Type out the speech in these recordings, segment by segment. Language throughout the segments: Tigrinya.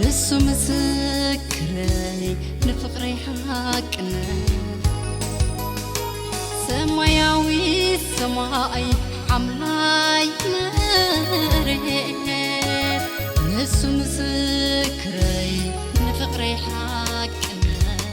እሱ ምስክረይ ንፍቕረይ ሓቅነት፣ ሰማያዊ ሰማይ ሓምላይ መሬት፣ ንሱ ምስክረይ ንፍቕረይ ሓቅነት።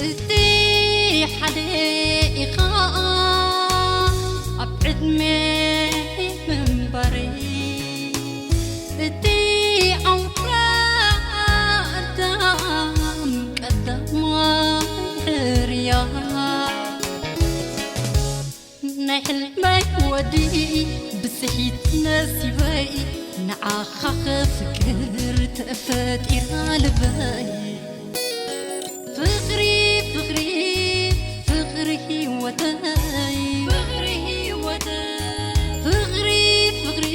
እቲ ሓደ ኢኻ ኣብ ዕድመ ምንባረይ፣ እቲ ኣውራ ኣዳም ቀዳማይ ሕርያ፣ ናይ ሕልመይ ወዲ ብጽሒት ነሲበይ፣ ንዓኻ ከፍቅር ተፈጢራ ልበይ። ፍቕሪ፣ ፍቕሪ፣ ፍቕሪ ህይወተይ። ፍቕሪ ህይወተይ። ፍቕሪ፣ ፍቕሪ፣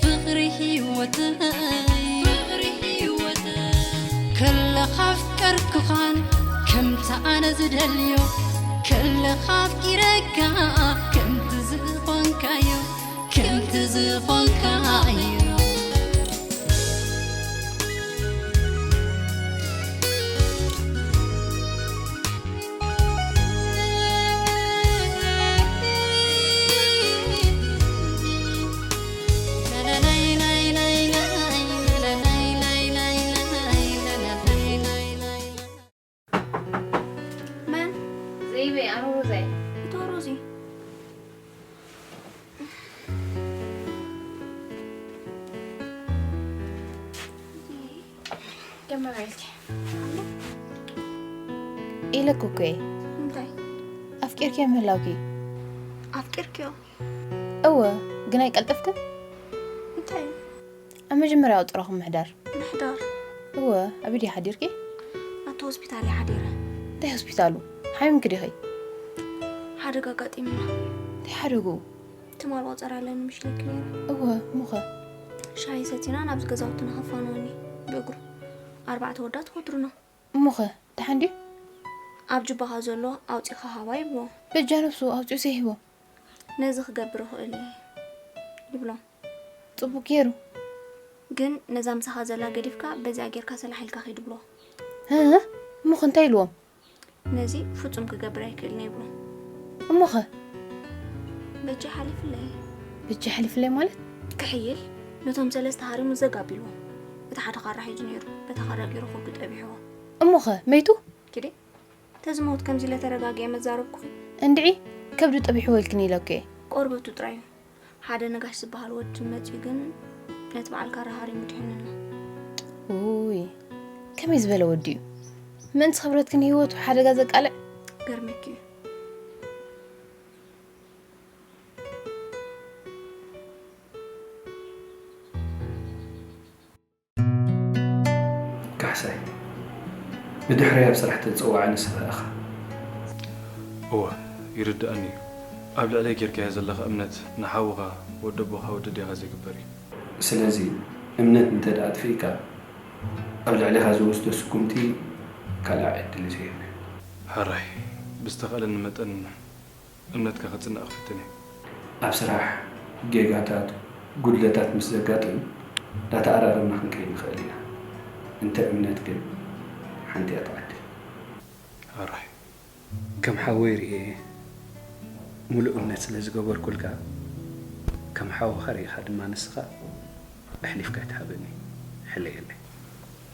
ፍቕሪ ህይወተይ። ፍቕሪ ህይወተይ። ከለኻ ኣፍቀርኩኻን ከምቲ ኣነ ዝደልዮ፣ ከለኻ ኣፍቂረካ ከምቲ ዝኾንካዮ፣ ከምቲ ዝኾንካዮ። መን? ዘይበይ፣ ኣነ ሮዛይ። እቶ ሮዚ። ጀመራልኪ። ኢለኩ እኮ እየ። እንታይ? ኣፍቂርኪዮ ምህላውኪ። ኣፍቂርኪዮ? እወ፣ ግን ኣይቀልጠፍክን? እንታይ? ኣብ መጀመርያ ኣውጥራኹም ምሕዳር። ምሕዳር? እወ፣ ኣበይ ድዩ ሓዲርኪ? ኣብቲ ሆስፒታል እየ ሓዲረ። እንታይ ሆስፒታሉ? ሓሚምኪ ዲኺ? ሓደጋ ኣጋጢሙና። እንታይ ሓደጉ? ትማል ቆጸራ ኣለኒ ምሽ ኢለኪ ነይረ። እወ፣ እሞኸ? ሻሂ ሰቲና ናብዚ ገዛውትና ከፋንወኒ ብእግሩ። ኣርባዕተ ወዳት ወድሩና። እሞኸ? ደሓን ድዩ? ኣብ ጅባኻ ዘሎ ኣውጺኻ ሃባ ይብሎ። በጃ ነብሱ ኣውጺኡ ዘይህቦ። ነዚ ክገብር እኽእል እየ ይብሎ። ጽቡቅ ገይሩ። ግን ነዛ ምሳኻ ዘላ ገዲፍካ በዚኣ ጌርካ ሰላሕ ኢልካ ኺድ ብሎ። እ? እሞኸ እንታይ ኢልዎም? ነዚ ፍጹም ክገብር ኣይክእልን እየ ይብሎ። እሞኸ? በጃ ሓሊፍለይ። በጃ ሓሊፍለይ ማለት? ክሕይል ነቶም ሰለስተ ሃሪሙ ዘግ ኣቢልዎም። እቲ ሓደ ካራ ሒዙ ነይሩ። በታ ካራ ገይሩ ከብዱ ጠቢሕዎ። እሞኸ? መይቱ? ኪዴ፣ ተዝመውት ከምዚ ኢለ ተረጋጊኤ መዛረብኩኺ። እንድዒ፣ ከብዱ ጠቢሕዎ ኢልክኒ ኢለኪ እየ። ቆርበቱ ጥራይ እዩ። ሓደ ነጋሽ ዝበሃል ወዲ መጺኡ ግን ነቲ በዓል ካራ ሃሪሙ ድሒኑና። ውይ፣ ከመይ ዝበለ ወዲ እዩ? ምእንቲ ክብረትኪ ንህይወቱ ሓደጋ ዘቃልዕ? ገርመኪ እዩ። ካሕሳይ፣ ብድሕረይ ኣብ ስራሕ ተጸዋዐ ንስኻ ኢኻ። እወ፣ ይርድኣኒ እዩ። ኣብ ልዕለይ ጌርካዮ ዘለኻ እምነት ንሓውኻ፣ ወዲ ኣቦኻ፣ ወዲ ኣዴኻ ዘይግበር እዩ። ስለዚ እምነት እንተ ደኣ ኣጥፊእካ፣ ኣብ ልዕሌኻ ዝወስዶ ስጉምቲ ካልእ ዕድል ዘይብሉ። ሕራይ፣ ብዝተኻእለኒ መጠን እምነትካ ከጽንዕ ክፍትን እየ። ኣብ ስራሕ ጌጋታት፣ ጉድለታት ምስ ዘጋጥም፣ እንዳተኣራረምና ክንከይድ ንኽእል ኢና። እንተ እምነት ግን ሓንቲ እያ ትዓድል። ሕራይ። ከም ሓወይ ርእየ፣ ምሉእ እምነት ስለ ዝገበርኩልካ፣ ከም ሓውኻ ርኢኻ ድማ ንስኻ ኣሕሊፍካ ኣይትሃበኒ። ሕለየለይ።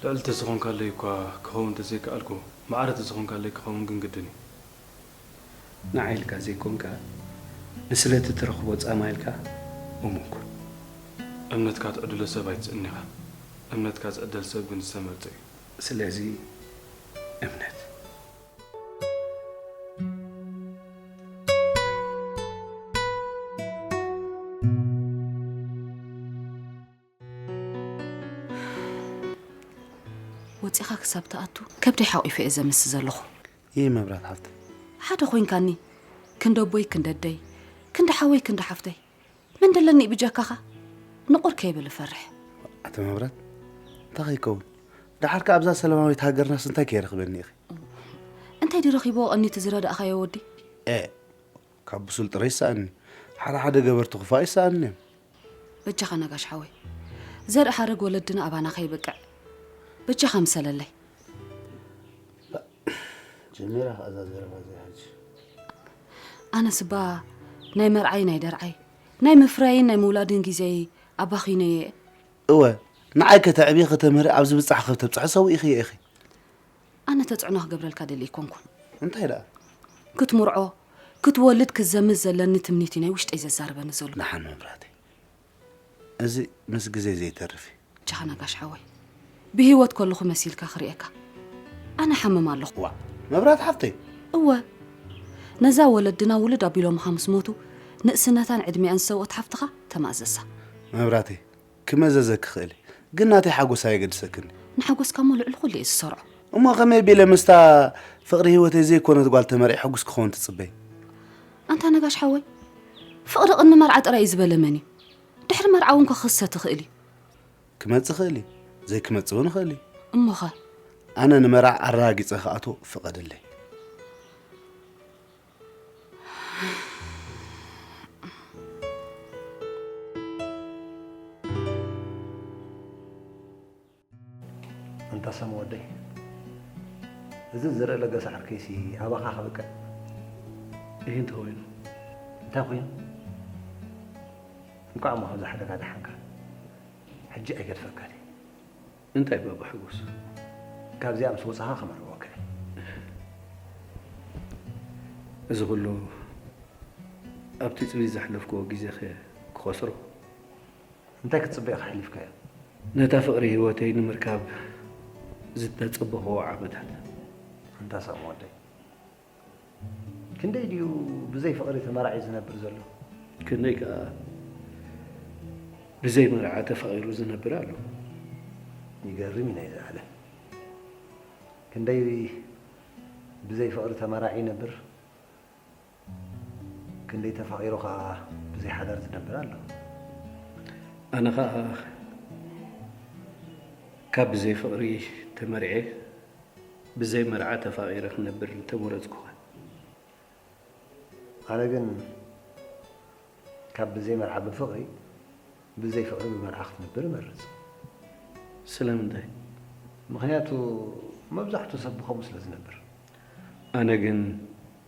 ልዕሊ ተዝኾንካለይ እኳ ክኸውን እንተዘይከኣልኩ፣ ማዕረ ተዝኾንካለይ ክኸውን ግን ግድን እዩ። ንዓይ ኢልካ ዘይኮንካ፣ ንስለ እቲ ትረኽቦ ጻማ ኢልካ እሙን ኩን። እምነትካ ትዕድሎ ሰብ ኣይትስእን ኢኻ። እምነትካ ዝዕደል ሰብ ግን ዝተመርጸ እዩ። ስለዚ እምነት። ወጺኻ ክሳብ ትኣቱ ከብደይ ሓቂፈ እየ ዘምስ ዘለኹ። ይህ መብራት ሓፍቲ። ሓደ ኮይንካኒ፣ ክንዲ ኣቦይ፣ ክንዲ ኣደይ፣ ክንዲ ሓወይ፣ ክንዲ ሓፍተይ። መን ደለኒ እዩ ብጀካኻ? ንቑር ከይብል እፈርሕ። ኣተ መብራት፣ እንታይ ከይከውን? ደሓር ከ ኣብዛ ሰላማዊት ሃገርናስ እንታይ ከይረኽበኒ ኢኺ? እንታይ ድረኺብዎ ቀኒቲ ዝረዳእኻዮ ወዲ? ኤ፣ ካብ ብሱል ጥረ ይሰኣኒ። ሓደ ሓደ ገበርቲ ክፋእ ይሰኣኒ እዮም። በጃኻ ነጋሽ ሓወይ፣ ዘርኢ ሓረግ ወለድና ኣባና ከይበቅዕ በጃኻ ምሰለለይ። ጀሚራ ከኣ እዛ ዘረባ እዚኣ ሕጂ። ኣነስ እባ ናይ መርዓይ ናይ ደርዓይ ናይ ምፍራይን ናይ ምውላድን ግዜይ ኣባኺነዮ እየ። እወ፣ ንዓይ ከተዕብዪ ከተምህሪ ኣብ ዝብጻሕ ከተብጽሒ ሰዊእኽዮ ኢኺ። ኣነ ተጽዕኖ ክገብረልካ ደልየ ኣይኮንኩን። እንታይ ደኣ? ክትምርዖ፣ ክትወልድ፣ ክትዘምት ዘለኒ ትምኒት እዩ ናይ ውሽጠይ ዘዛርበኒ ዘሎ። ደሓን መብራህተይ፣ እዚ ምስ ግዜ ዘይተርፍ እዩ። ቻኻ ነጋሽ ሓወይ፣ ብህይወት ከለኹ መሲልካ ክርእየካ ኣነ ሓምም ኣለኹ። ዋ፣ መብራት ሓፍተይ። እወ፣ ነዛ ወለድና ውሉድ ኣቢሎምኻ ምስ ሞቱ፣ ንእስነታን ዕድሚኣን ዝሰውአት ሓፍትኻ ተማእዘሳ። መብራተይ፣ ክመዘዘኪ ክእል፣ ግን ናተይ ሓጎስ ኣየገድሰክን። ንሓጎስካ እሞ ልዕሊ ኩሉ እየ ዝሰርዖ። እሞ ከመይ ቢለ ምስታ ፍቕሪ ህይወተይ ዘይኮነት ጓል ተመርዒ ሕጉስ ክኸውን ትጽበይ? ኣንታ ነጋሽ ሓወይ፣ ፍቕሪ ቅድሚ መርዓ ጥራይ እዩ ዝበለ መን እዩ? ድሕሪ መርዓ እውን ክኽሰት ይኽእል እዩ። ክመጽእ ይኽእል እዩ፣ ዘይክመጽእ እውን ይኽእል እዩ። እሞኸ? ኣነ ንመርዓ ኣረጋጊጸ ክኣትዎ ፍቐድለይ። ኣንታ ሳሚ ወደይ፣ እዚ ዝርኢ ለገሰ ዓርከይሲ ኣባኻ ከብቅዕ። እሂ እንተኾይኑ? እንታይ ኮይኑ? እንኳዕ እሞ ካብዚ ሓደጋ ደሓንካ። ሕጂ ኣይገድፈካን እየ። እንታይ ባባ ሓጎስ? ካብዚኣ ምስ ወጻኻ ከመርዕወካ እየ። እዚ ኩሉ ኣብቲ ጽልኢ ዘሕለፍክዎ ግዜኸ ክኸስሮ? እንታይ ክትጽበ ኢኻ ኣሕሊፍካዮ? ነታ ፍቕሪ ህይወተይ ንምርካብ ዝተጸበኽዎ ዓመታት። ኣንታ ሳሚ ወደይ፣ ክንደይ ድዩ ብዘይ ፍቕሪ ተመራዒ ዝነብር ዘሎ? ክንደይ ከኣ ብዘይ መርዓ ተፋቒሩ ዝነብር ኣሎ? ይገርም እዩ ናይዚ ዓለም። ክንደይ ብዘይ ፍቕሪ ተመራዒ ይነብር፣ ክንደይ ተፋቒሩ ከኣ ብዘይ ሓዳር ዝነብር ኣሎ። ኣነ ኸኣ ካብ ብዘይ ፍቕሪ ተመርዔ ብዘይ መርዓ ተፋቒረ ክነብር እንተመረጽኩኸ? ኣነ ግን ካብ ብዘይ መርዓ ብፍቕሪ፣ ብዘይ ፍቕሪ ብመርዓ ክትነብር እመርጽ። ስለምንታይ? ምኽንያቱ መብዛሕትኡ ሰብ ብኸምኡ ስለ ዝነብር። ኣነ ግን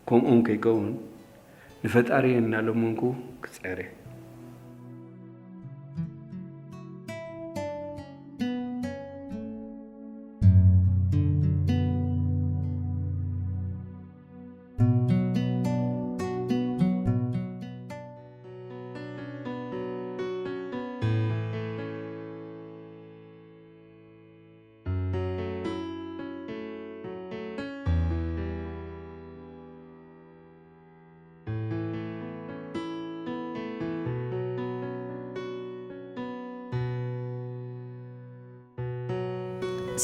ከምኦም ከይከውን ንፈጣሪ እናለመንኩ ክጽዕር እየ።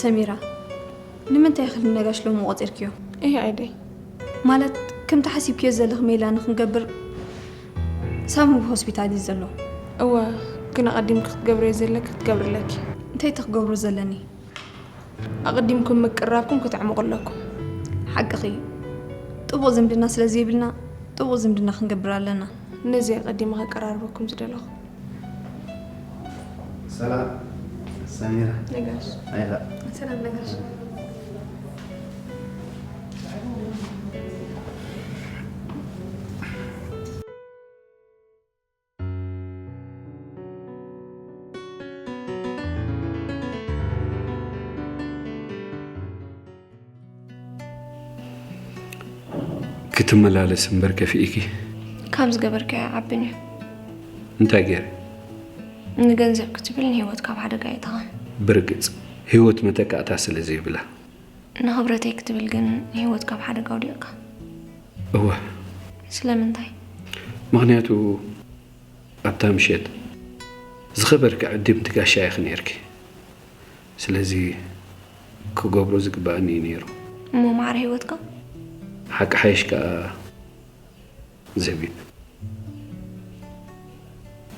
ሰሚራ፣ ንምንታይ ኢኺ ንነጋሽ ሎሚ ቆጺርክዮ? እህ፣ ኣይደይ። ማለት፣ ከምቲ ሓሲብክዮ ዘለኺ ሜላ ንኽንገብር ሳሚ ብሆስፒታል እዩ ዘሎ። እወ፣ ግን ኣቐዲምኪ ክትገብርዮ ዘለኪ ክትገብሪ ኣለኪ። እንታይ እቲ ክገብሮ ዘለኒ? ኣቐዲምኩም ምቅርራብኩም ከተዕምቑ ኣለኩም። ሓቅኺ። ጥቡቕ ዝምድና ስለ ዘይብልና፣ ጥቡቕ ዝምድና ክንገብር ኣለና። ነዚ ኣቐዲመ ከቀራርበኩም ዝደለኹ። ሰላም ሰሚራ። ነጋሽ። ኣይላ። ሰላም ነጋሽ። ክትመላለስ እምበር ከፊእኪ። ካብ ዝገበርካዮ ዓብን እዩ። እንታይ ገይረ? ንገንዘብ ክትብል ንህይወትካ ኣብ ሓደጋ የእተኻ። ብርግጽ፣ ህይወት መተካእታ ስለ ዘይብላ። ንኽብረተይ ክትብል ግን ህይወትካ ኣብ ሓደጋ ኣውዲቕካ። እወ። ስለምንታይ? ምኽንያቱ ኣብታ ምሸት ዝኸበርኪ ዕድምቲ ጋሻ ኢኺ ነይርኪ። ስለዚ ክገብሮ ዝግባኣኒ እዩ ነይሩ። እሞ ማዕረ ህይወትካ? ሓቂ ሓይሽ ከኣ ዘቢብ።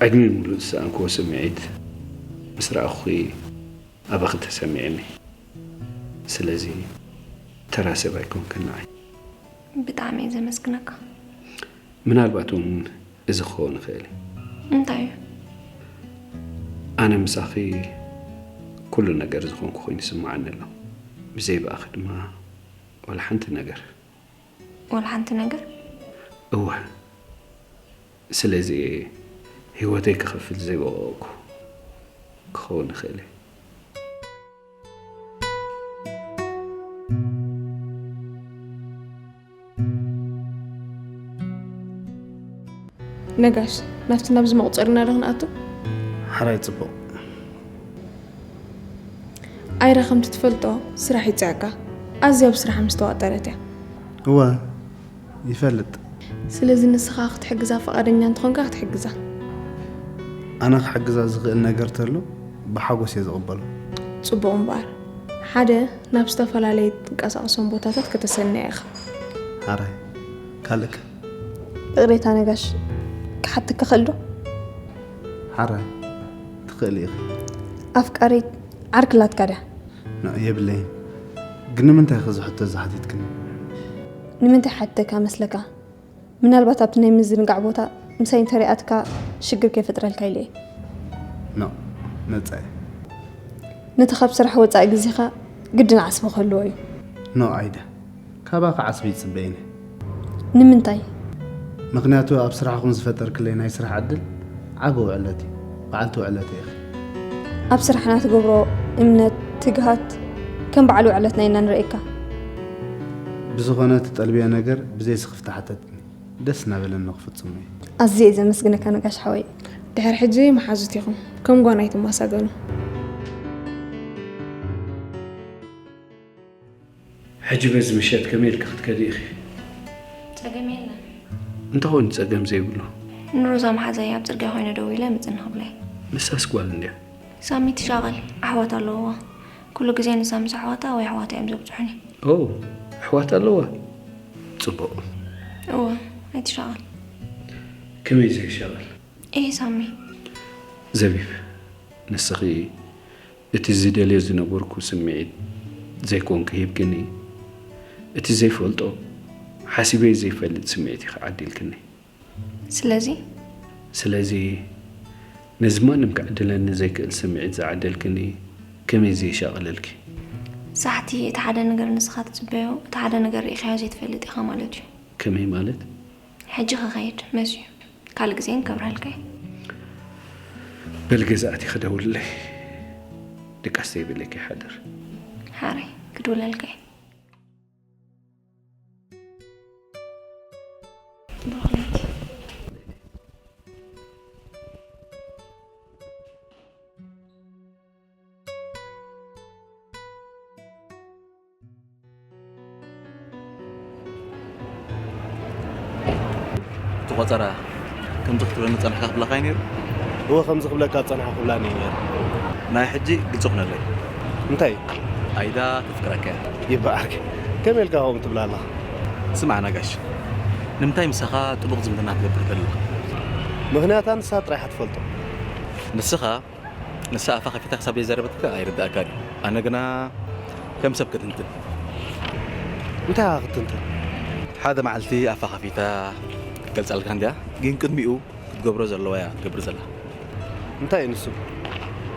ዕድመ ሙሉእ ዝሰኣንክዎ ስምዒት ምስ ረኣኹኺ ኣባኺ ተሰሚዕኒ። ስለዚ ተራ ሰብ ኣይኮንክን ንዓይ። ብጣዕሚ እየ ዘመስግነካ። ምናልባት እውን እዚ ክኸውን ይኽእል እዩ። እንታይ እዩ? ኣነ ምሳኺ ኩሉ ነገር ዝኾንኩ ኮይኑ ይስምዓኒ ኣሎ። ብዘይ ብኣኺ ድማ ዋላ ሓንቲ ነገር። ዋላ ሓንቲ ነገር? እወ፣ ስለዚ ህይወተይ ክኸፍል ዘይበቐቕኩ ክኸውን ይኽእል እየ። ነጋሽ፣ ናብቲ ናብዚ መቑፀሪ ኢና ዶ ክንኣቱ? ሓራይ ጽቡቕ። ኣይራ ከምቲ ትፈልጦ ስራሕ ይፅዕቃ። ኣዝያ ብስራሓ ምስተዋጠረት እያ። እወ ይፈልጥ። ስለዚ ንስኻ ክትሕግዛ ፈቓደኛ እንተኾንካ ክትሕግዛ። ኣነ ክሕግዛ ዝኽእል ነገር ተሎ ብሓጎስ እየ ዝቕበሎ። ጽቡቕ እምበኣር ሓደ ናብ ዝተፈላለየ ትንቀሳቐሶም ቦታታት ከተሰንያ ኢኻ። ሓራይ ካልእከ? ይቕሬታ ነጋሽ ክሓተካ ክእል ዶ? ሓራይ ትኽእል ኢኺ። ኣፍቃሪት ዓርኪ ኣላትካ ድያ? ኖ የብለይን። ግን ንምንታይ ኢኺ እዚ ሕቶ እዚ ሓቲትክኒ? ንምንታይ ሓተካ መስለካ? ምናልባት ኣብቲ ናይ ምዝንጋዕ ቦታ ምሳይ እንተሪኣትካ ሽግር ከይፈጥረልካ ኢለ እየ። ኖ መጻኢ። ነቲ ካብ ስራሕ ወጻኢ ግዜኻ ግድን ዓስቢ ክህልዎ እዩ። ኖ ኣይደ ካባኺ ዓስቢ ይጽበየኒ። ንምንታይ? ምኽንያቱ ኣብ ስራሕኹም ዝፈጠርክለይ ናይ ስራሕ ዕድል ዓቢ ውዕለት እዩ። በዓልቲ ውዕለተይ ኢኺ። ኣብ ስራሕና ትገብሮ እምነት፣ ትግሃት ከም በዓል ውዕለትና ኢና ንርእየካ። ብዝኾነ ትጠልብዮ ነገር ብዘይ ስኽፍታ ሓተትኒ። ደስ እናበለኒ ክፍጽሞ እዩ። ኣዝየ እየ ዘመስግነካ ነጋሽ ሓወይ። ድሕሪ ሕጂ መሓዙት ኢኹም፣ ከም ጓና ኣይትመሳገኑ። ሕጂ በዚ ምሸት ከመይ ኢልኪ ክትከዲ ኢኺ? ጸገም የለን። እንተኾይኑ ጸገም ዘይብሉ። ንሮዛ መሓዛይ ኣብ ጽርግያ ኮይነ ደዊለ ምጽን ክብለይ። ንሳስ ጓል እንድያ። ሳሚ ትሻቐል ኣሕዋት ኣለውዋ። ኩሉ ግዜ ንሳ ምስ ኣሕዋታ ወይ ኣሕዋታ እዮም ዘብጽሑኒ። ኦ ኣሕዋት ኣለዋ። ጽቡቕ። እወ ኣይትሻቐል። ከመይ ዘይሻቐል? እይ ሳሚ። ዘቢብ ንስኺ እቲ ዝደልዮ ዝነበርኩ ስምዒት ዘይኮንኪ ሂብክኒ። እቲ ዘይፈልጦ ሓሲበ ዘይፈልጥ ስምዒት ኢኺ ዓዲልክኒ። ስለዚ ስለዚ ነዚ ማንም ክዕድለኒ ዘይክእል ስምዒት ዝዓደልክኒ ከመይ ዝይሻቕለልኪ? ሳሕቲ እቲ ሓደ ነገር ንስኻ ትጽበዮ እቲ ሓደ ነገር ርኢኻዮ ዘይትፈልጥ ኢኻ ማለት እዩ። ከመይ ማለት? ሕጂ ክኸይድ መስዩ ካልእ ግዜ ንከብረልካ እየ። በል ገዛእቲ ክደውልለይ ድቃስ ዘይብለይ ከይሓድር። ሓራይ ክድውለልካ እየ። እቲ ቆጸራ ከምዚ ክትብለኒ ጸኒሕካ ክብለካ እዩ ነይሩ። እወ ከምዚ ክብለካ ዝጸንሐ ክብላኒ እዩ ነይሩ። ናይ ሕጂ ግልጺ ኩነለይ። እንታይ? ኣይዳ ተፍቅረካ እያ። ይበኣርክ። ከመይ ኢልካ ከምኡ ትብላ ኣለኻ? ስማዕ ነጋሽ፣ ንምንታይ ምሳኻ ጥቡቕ ዝምድና ትገብር ዘለኻ? ምኽንያታ ንሳ ጥራይ እያ ትፈልጦ። ንስኻ ንሳ ኣፋ ከፊታ ክሳብ ዘይዘረበትካ ኣይርድኣካን እዩ። ኣነ ግና ከም ሰብ ክትንትን። እንታይ ኢኻ ክትንትን? ሓደ መዓልቲ ኣፋ ከፊታ ክትገልጸልካ እንድያ፣ ግን ቅድሚኡ ክትገብሮ ዘለዋ እያ ትገብር ዘላ። እንታይ እዩ ንሱ?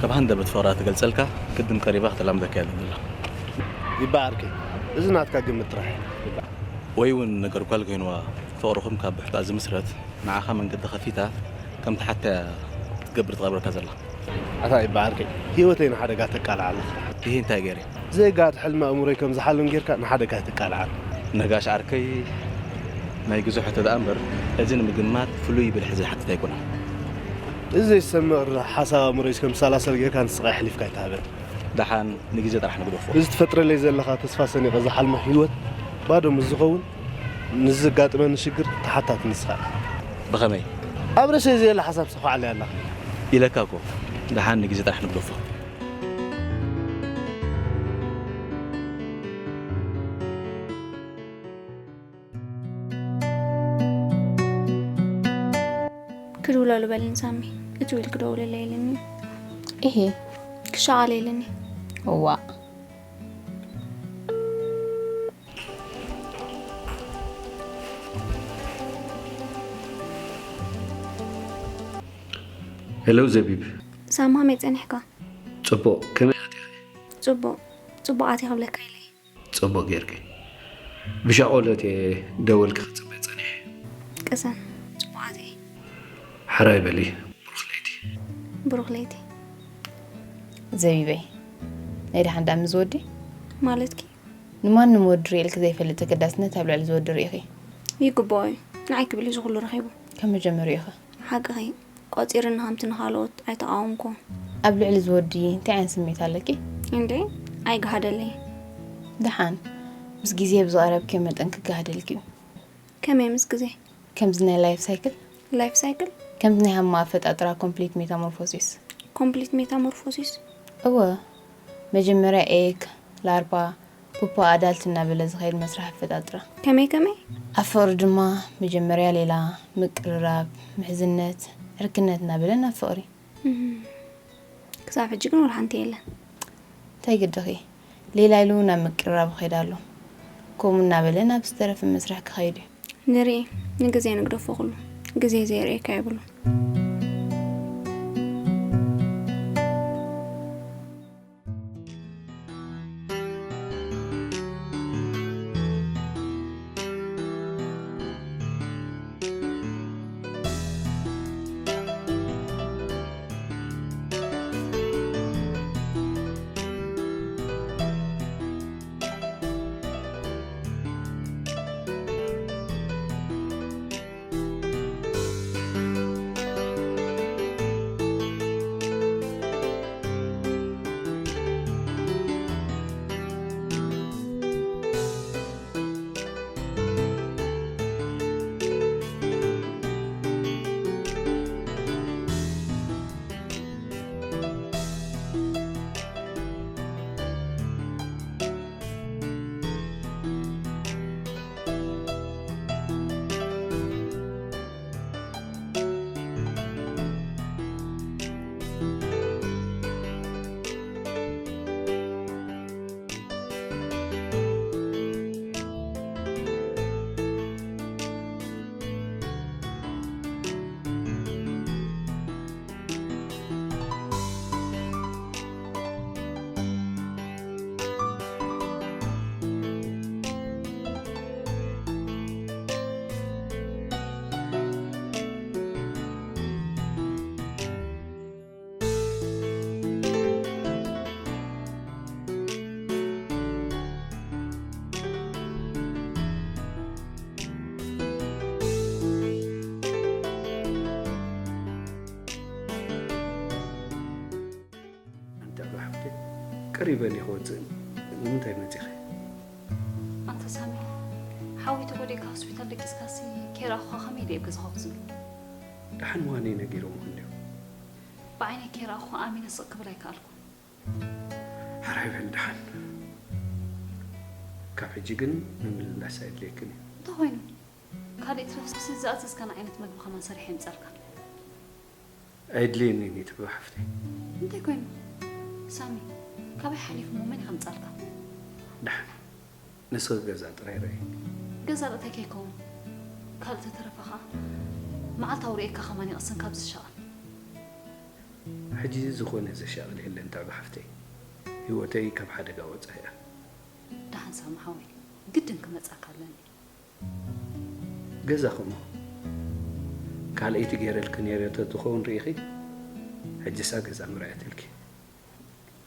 ካብ ሃንደበት ፍቕራ ትገልጸልካ፣ ቅድም ቀሪባ ክተላምደካ እያ ዘላ። ይበኣርከይ፣ እዚ ናትካ ግምት ጥራሕ። ወይ እውን ነገር እኳ ልከይንዋ፣ ፍቕርኹም ካብ ብሕታ ዝምስረት፣ ንዓኻ መንገዲ ከፊታ፣ ከም ትሓታ እያ ክትገብር ትቐርበልካ ዘላ። ኣታ ይበኣርከይ፣ ህይወተይ ንሓደጋ ተቃልዓ ኣለኻ። ይሄ እንታይ ገይረ? ዘይጋት ሕልሚ ኣእምሮይ ከም ዝሓልም ጌርካ ንሓደጋ ኣይትቃልዓን። ነጋሽ ዓርከይ፣ ናይ ግዙሕ ሕቶ ደኣ እምበር፣ እዚ ንምግማት ፍሉይ ብልሒ ዝሓትት ኣይኮነን። እዚ ዘይሰምር ሓሳብ ኣእምሮይ ከም ዝሰላሰል ጌርካ ንስኻ ኣሕሊፍካ ኣይትሃበኒ። ደሓን ንግዜ ጥራሕ ንግደፎ። እዚ ትፈጥረለይ ዘለኻ ተስፋ ሰኒቐ ዝሓልሞ ህይወት ባዶ ምስ ዝኸውን፣ ንዘጋጥመኒ ሽግር ተሓታቲ ንስኻ ኢኻ። ብኸመይ? ኣብ ርእሰይ ዘየለ ሓሳብ ሰኹዓለይ ኣለኻ። ኢለካ እኮ፣ ደሓን ንግዜ ጥራሕ ንግደፎ። ክድውላ በሉ በልኒ ሳሚ፣ እቲ ዊል ክደውለለይ ኢልኒ። እሄ። ክሻቐል ኢልኒ። እዋ። ሄሎ ዘቢብ። ሳሚ፣ ከመይ ጸኒሕካ? ጽቡቕ፣ ከመይ ኣቲኺ? ጽቡቕ፣ ጽቡቕ ኣቲኺ ክብለካ ኢለ። ጽቡቕ ጌርኪ። ብሻቖሎት እየ ደወልኪ ክጽበ ጸኒሐ። ቅሰን፣ ጽቡቕ ኣቲኺ። ሕራይ በሊ። ብሩኽ ለይቲ። ብሩኽ ለይቲ። ዘቢበይ፣ ናይ ደሓን ደኣ ምስ ወዲ? ማለትኪ? ንማንም ወዲ ርእየልኪ ዘይፈልጥ ተገዳስነት ኣብ ልዕሊ ዝወዲ ርኢኺ? ይግብኦ እዩ። ንዓይ ክብል እዩ እዚ ኩሉ ረኺቡ። ካብ መጀመሪኡ ኢኺ። ሓቅኺ፣ ቆጺርኒ ከምቲ ንኻልኦት ኣይተቓወምኩዎን። ኣብ ልዕሊ ዝወዲ እንታይ ዓይነት ስምዒት ኣለኪ? እንዴ፣ ኣይግሃደለይ። ደሓን፣ ምስ ግዜ ብዝቐረብኪዮ መጠን ክገሃደልኪ እዩ። ከመይ ምስ ግዜ? ከምዚ ናይ ላይፍ ሳይክል። ላይፍ ሳይክል? ከምዚ ናይ ሃማ ኣፈጣጥራ ኮምፕሊት ሜታሞርፎሲስ። ኮምፕሊት ሜታሞርፎሲስ? እወ፣ መጀመርያ ኤግ፣ ላርቫ፣ ፑፓ፣ ኣዳልት እናበለ ዝኸይድ መስርሕ ኣፈጣጥራ። ከመይ ከመይ? ኣብ ፍቕሪ ድማ መጀመርያ ሌላ፣ ምቅርራብ፣ ምሕዝነት፣ ዕርክነት እናበለ ናብ ፍቕሪ። እም፣ ክሳብ ሕጂ ግን ወላ ሓንቲ የለን። እንታይ ግድኺ? ሌላ ኢሉ ናብ ምቅርራብ ይኸይድ ኣሎ። ከምኡ እናበለ ናብ ዝተረፈ መስርሕ ክኸይድ እዩ። ንርኢ፣ ንግዜ ንግደፎ ኩሉ። ግዜ ዘየርእየካ የብሉን። ኣንቲ ኣሉ ሓፍተይ፣ ቀሪበ እየ ክወፅእ። ንምንታይ መፂኺ? ኣንታ ሳሚ፣ ሓወይ ተጎዲእካ ሆስፒታል ደቂስካሲ ከይረኣኹኻ ከመይ ድየ ኣብ ገዛኻ ክዝኑ? ደሓን ምዃነይ ነጊሮምኹ እንድዮም። ብዓይነይ ከይረኣኹኻ ኣሚነ ስቕ ክብል ኣይከኣልኩን። ሕራይ በሊ ደሓን። ካብ ሕጂ ግን ምምልላስ ኣየድልየክን እዩ። እንተኾይኑ ካልእ ትረፍሲ ዝኣዘዝካኒ ዓይነት መግቢ ከማን ሰሪሐ የምፀልካ። ኣየድልየንን እዩ ትብሎ ሓፍተይ። እንታይ ኮይኑ? ሳሚ፣ ካበይ ሓሊፉ እሞ መን ከምፃልካ? ደሓን ንስኺ ገዛ ጥራይ ርኣይ። ገዛ ርእታይ ከይከውን ካልእ ተተረፈ ከዓ መዓልታዊ ርእየካ ከማን ይቕሰን ካብ ዝሻቐል። ሕጂ ዝኾነ ዘሻቕል የለን ታሉ ሓፍተይ። ህይወተይ ካብ ሓደጋ ወፃ እያ። ደሓን ሳሚ ሓወይ፣ ግድን ክመፃካ ኣለኒ። ገዛ ከምኡ ካልኣይቲ ገይረልኪ ነይረ ተትኸውን ርኢኺ፣ ሕጅሳ ገዛ ምርኣየትልኪ።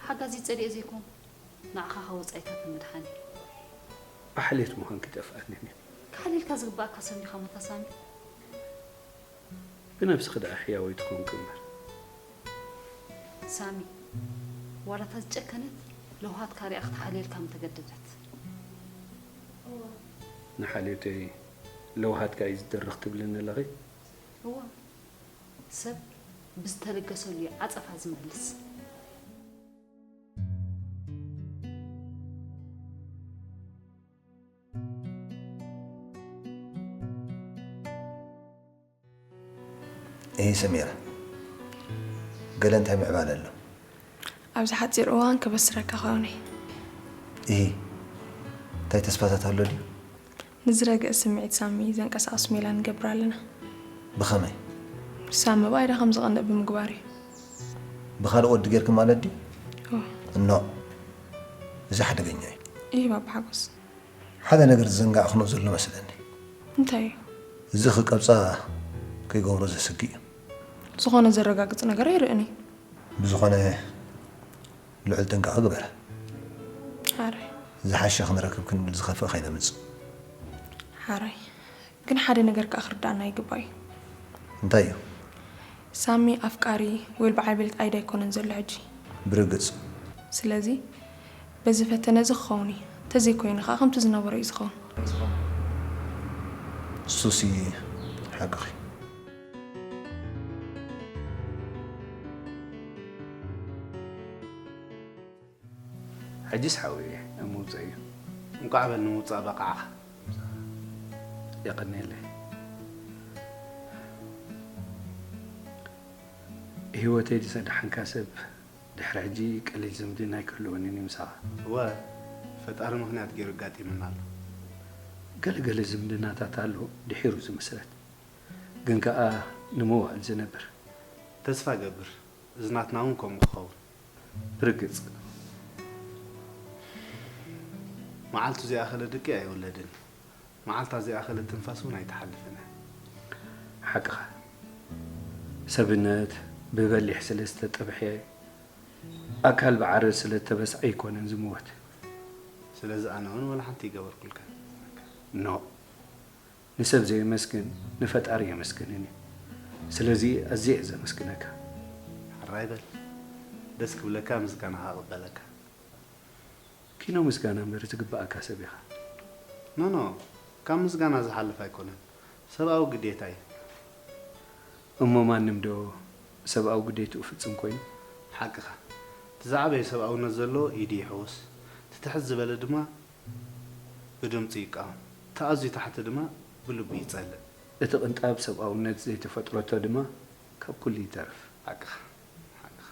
ሓጋዚ ጸሊኤ ዘይኮን ንዓኻ ካብ ወጻኢታት ንምድሓን እየ። ብሓልዮት ምዃንኪ ጠፍኣትኒ። ክሓልየልካ ዝግባኣካ ሰብ ዲኻ መታሳሚ? ብነብስኺ ደኣ ሕያወይ ትኾንኪ እምበር። ሳሚ፣ ዋላ እታ ዝጨከነት ለውሃትካ ሪኣ ክትሓልየልካ ምተገደደት። ንሓልዮተይ ለውሃትካ እዩ ዝደርኽ ትብልኒ ኣለኺ? እወ፣ ሰብ ብዝተለገሰሉ እዩ ዓጸፋ ዝመልስ። እይ ሰሚራ፣ ገለ እንታይ ምዕባለ ኣሎ? ኣብዚ ሓፂር እዋን ከበስረካ ኸውን እየ። እሂ፣ እንታይ ተስፋታት ኣሎ ድዩ? ንዝረግእ ስምዒት ሳሚ ዘንቀሳቕስ ሜላ ንገብር ኣለና። ብኸመይ? ሳሚ ብኣይዳ ከም ዝቐንእ ብምግባር እዩ። ብኻልእ ወዲ ጌርኪ ማለት ድዩ? ኦ። እኖ፣ እዚ ሓደገኛ እዩ። እሂ ባባ ሓጎስ። ሓደ ነገር ዝዘንጋዕክኖ ዘሎ መስለኒ። እንታይ እዩ? እዚ ክቀብፃ ከይገብሮ ዘስግእ እዩ። ዝኾነ ዘረጋግፅ ነገር ኣይርእን እዩ። ብዝኾነ ልዑል ጥንቃቐ ግበረ። ሓራይ። ዝሓሸ ክንረክብ ክንብል ዝኸፍእ ከይነምፅእ። ሓራይ። ግን ሓደ ነገር ከዓ ክርዳእና ይግባእ እዩ። እንታይ እዩ? ሳሚ ኣፍቃሪ ወይ በዓል ቤት ኣይዳ ኣይኮነን ዘሎ ሕጂ። ብርግፅ። ስለዚ በዚ ፈተነ እዚ ክኸውን እዩ። እንተዘይኮይኑ ከዓ ከምቲ ዝነበሮ እዩ ዝኸውን። እሱሲ ሓቅኺ። ሕጂስ ሓውየ ኣብ ምውፅእ እዩ። እንኳዕ በል ንምውፃእ በቃዕኻ። የቐንየለይ። ህይወተይ ዝሰደሓንካ ሰብ ድሕሪ ሕጂ ቀሊል ዝምድና ኣይክህልወንን እዩ ምሳኻ። እወ፣ ፈጣሪ ምኽንያት ገይሩ ኣጋጢምና ኣሎ። ገለገለ ዝምድናታት ኣሎ ድሒሩ ዝምስረት፣ ግን ከኣ ንመዋእል ዝነብር። ተስፋ እገብር እዚ ናትና እውን ከምኡ ክኸውን። ብርግጽ። መዓልቱ ዘይኣኸለ ድቂ ኣይውለድን። መዓልታ ዘይኣኸለት ትንፋስ እውን ኣይትሓልፍን እያ። ሓቅኻ። ሰብነት ብበሊሕ ስለ ዝተጠብሐ፣ ኣካል ብዓረር ስለ እተበስዐ ኣይኮነን ዝምወት። ስለዚ ኣነ እውን ወላ ሓንቲ ይገበርኩልካን። ኖእ። ንሰብ ዘየመስግን ንፈጣሪ የመስግንን እዩ። ስለዚ ኣዝየ እየ ዘመስግነካ። ሕራይ በል። ደስ ክብለካ ምስጋናኻ እቕበለካ። ኪኖ ምስጋና እምበር ዝግበኣካ ሰብ ኢኻ። ኖኖ፣ ካብ ምስጋና ዝሓልፍ ኣይኮነን። ሰብኣዊ ግዴታ እዩ። እሞ ማንም ዶ ሰብኣዊ ግዴትኡ ፍጽም ኮይኑ? ሓቅኻ። እቲ ዝዓበየ ሰብኣውነት ዘለዎ ኢዱ ይሕውስ። እቲ ትሕት ዝበለ ድማ ብድምጹ ይቃወም። እቲ ኣዝዩ ታሕቲ ድማ ብልቡ ይጸልእ። እቲ ቅንጣብ ሰብኣውነት ዘይተፈጥረቶ ድማ ካብ ኩሉ ይተርፍ። ሓቅኻ። ሓቅኻ።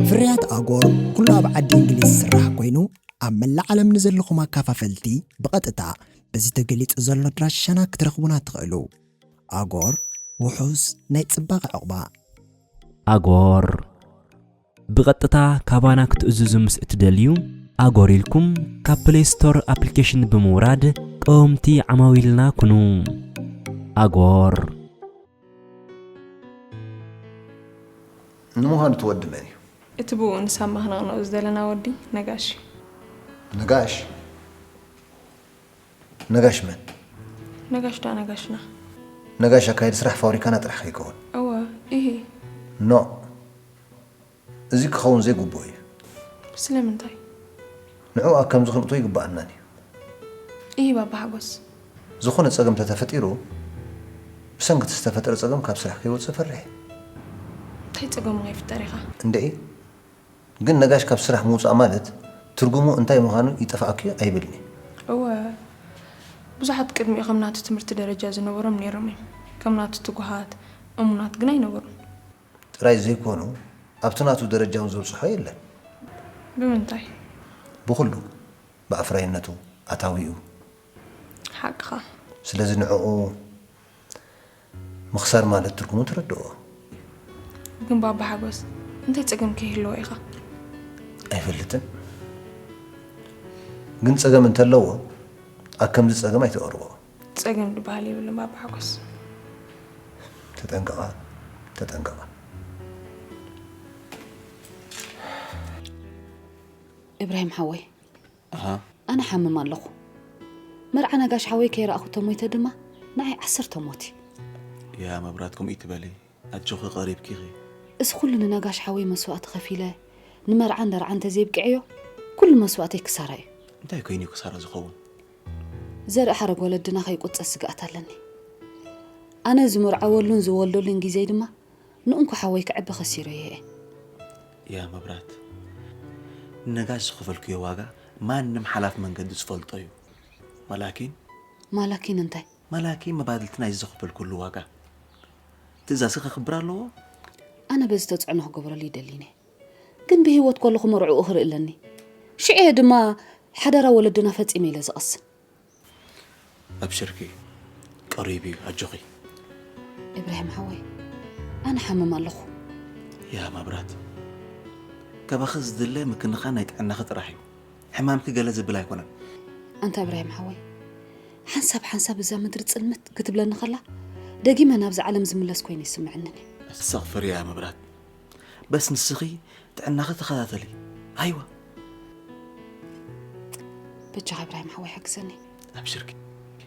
ፍርያት ኣጎር ኩሉ ኣብ ዓዲ እንግሊዝ ዝስራሕ ኮይኑ ኣብ መላእ ዓለም ንዘለኹም ኣካፋፈልቲ ብቐጥታ በዚ ተገሊጹ ዘሎ ኣድራሻና ክትረኽቡና ትኽእሉ። ኣጎር ውሑስ ናይ ጽባቐ ዕቑባ። ኣጎር ብቐጥታ ካባና ክትእዝዙ ምስ እትደልዩ፣ ኣጎር ኢልኩም ካብ ፕሌይ ስቶር ኣፕሊኬሽን ብምውራድ ቀወምቲ ዓማዊልና ኩኑ። ኣጎር። ንምዃኑ እቲ ወዲ መን እዩ? እቲ ብኡ ንሳማ ክነቕንኦ ዝደለና ወዲ ነጋሽ እዩ። ነጋሽ? ነጋሽ መን? ነጋሽ ዳ ነጋሽና። ነጋሽ ኣካየዲ ስራሕ ፋብሪካና ጥራሕ ከይከውን። እወ፣ ኢሂ። ኖ፣ እዚ ክኸውን ዘይግብኦ እዩ። ስለምንታይ? ንዕኡ ኣብ ከምዚ ክንእቶ ይግብኣናን እዩ። ኢሂ ባባ ሓጎስ። ዝኾነ ጸገም ተተፈጢሩ፣ ብሰንኪ እቲ ዝተፈጠረ ጸገም ካብ ስራሕ ከይወጽእ ፈርሕ። እንታይ ጸገሙ ከይፍጠር ኢኻ? እንድዒ፣ ግን ነጋሽ ካብ ስራሕ ምውጻእ ማለት ትርጉሙ እንታይ ምዃኑ ይጠፍኣኪ ኣይብልኒ። እወ፣ ብዙሓት ቅድሚኡ ከም ናቱ ትምህርቲ ደረጃ ዝነበሮም ነይሮም እዮም። ከም ናቱ ትጉሃት፣ እሙናት ግን ኣይነበሩን። ጥራይ ዘይኮኑ፣ ኣብቲ ናቱ ደረጃ እውን ዘብጽሖ የለን። ብምንታይ? ብኹሉ፣ ብኣፍራይነቱ፣ ኣታዊኡ። ሓቅኻ። ስለዚ ንዕኡ ምኽሳር ማለት ትርጉሙ ትረድኦ። ግን ባባ ሓጎስ፣ እንታይ ጸገም ከይህልዎ ኢኻ? ኣይፈልጥን። ግን ጸገም እንተለዎ፣ ኣብ ከምዚ ጸገም ኣይተቕርቦ። ጸገም ዝበሃል የብሉን ባባ ሓጎስ። ተጠንቀቓ፣ ተጠንቀቓ። እብራሂም ሓወይ፣ ኣሃ ኣነ ሓምም ኣለኹ። መርዓ ነጋሽ ሓወይ ከይረኣኹ ተሞይተ ድማ ንዓይ ዓሰርተ ሞት እዩ። ያ መብራት፣ ከምኡ ይትበሊ። ኣጆኺ፣ ቀሪብኪ ኢኺ። እዚ ኩሉ ንነጋሽ ሓወይ መስዋእቲ ከፊለ ንመርዓን ደርዓን እንተዘይብቅዐዮ፣ ኩሉ መስዋእተይ ክሳራ እዩ። እንታይ ኮይኑ እዩ ክሳራ ዝኸውን? ዘርኢ ሓረግ ወለድና ከይቁጸ ስግኣት ኣለኒ። ኣነ ዝምርዓወሉን ዝወልደሉን ግዜ ድማ ንእንኮ ሓወይ ክዕቢ ከሲረዮ እየ። ያ መብራት፣ ንነጋሽ ዝኸፈልክዮ ዋጋ ማንም ሓላፍ መንገዲ ዝፈልጦ እዩ። ማላኪን ማላኪን እንታይ? ማላኪን መባድልቲ ናይ ዝኸፈልኩሉ ዋጋ ትእዛዝኪ ከኽብር ኣለዎ። ኣነ በዚ ተፅዕኖ ክገብረሉ ይደሊነ፣ ግን ብህይወት ከለኹ መርዕኡ ክርኢ ኣለኒ። ሽዕየ ድማ ሓደራ ወለድና ፈፂመ ኢለ ዝቐስን። ኣብሽርኪ፣ ቀሪቡ እዩ፣ ኣጆኺ። ኢብራሂም ሓወይ፣ ኣነ ሓምም ኣለኹ። ያ መብራት፣ ካባኺ ዝድለ ምክንኻን ናይ ጥዕናኺ ጥራሕ እዩ። ሕማምኪ ገለ ዝብል ኣይኮነን። ኣንታ ኢብራሂም ሓወይ፣ ሓንሳብ ሓንሳብ እዛ ምድሪ ጽልምት ክትብለኒ ከላ፣ ደጊመ ናብዚ ዓለም ዝምለስ ኮይኑ ይስምዕንን እዩ። ኣትሳቕፈሪ ያ መብራት። በስ ንስኺ ጥዕናኺ ተኸታተሊ። ኣይዋ። በጃኻ ኢብራሂም ሓወይ ሓግዘኒ። ኣብሽርኪ፣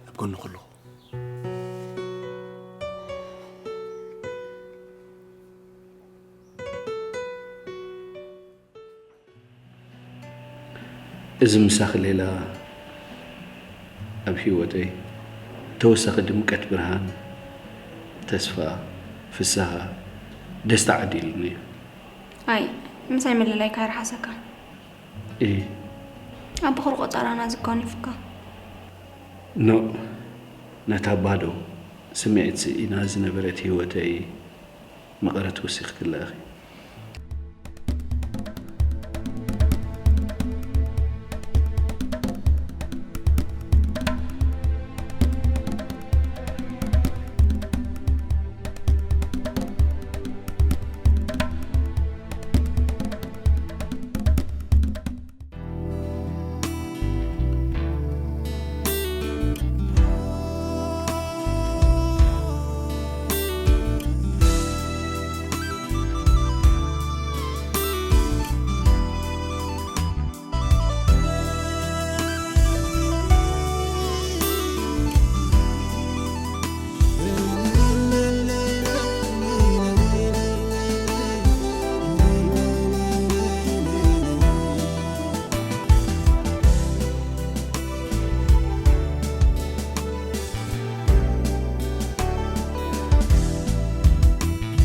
ኣብ ጎንኺ ኣለኹ። እዚ ምሳኺ ሌላ ኣብ ህይወተይ ተወሳኺ ድምቀት፣ ብርሃን፣ ተስፋ፣ ፍስሃ፣ ደስታ ዓዲሉኒ እዩ። ኣይ ምሳይ ምልላይካ ኣይረሓሰካን። እይ። ኣብ በኹሪ ቆጸራና ዝጓኒፉካ። ኖእ፣ ነታ ባዶ ስምዒት ስኢና ዝነበረት ህይወተይ መቐረት ወሲኽክላ ኢኺ።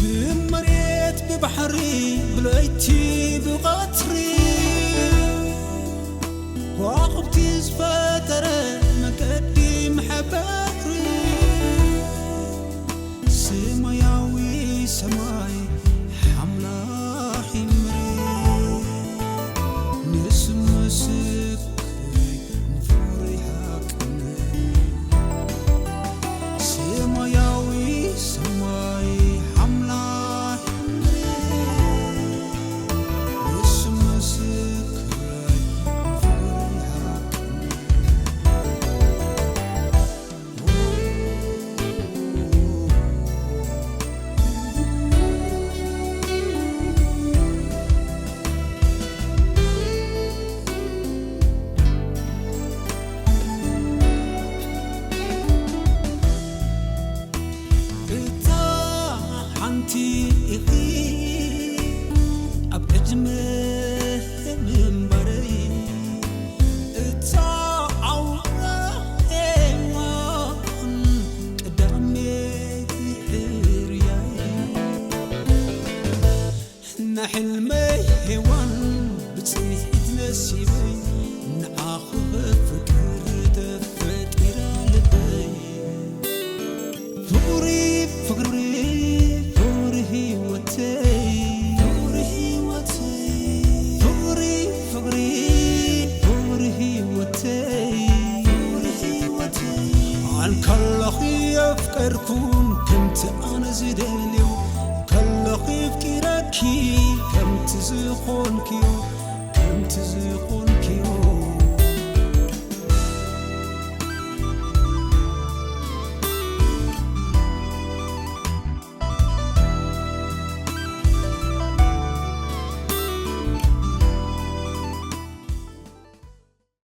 ብመሬት ብባሕሪ ብለይቲ ብቐትሪ ከዋኽብቲ ዝፈጠረ መገዲ መሕበሪ ሰማያዊ ሰማይ ሓምላኺ ምድሪ ንስሙ ምስክር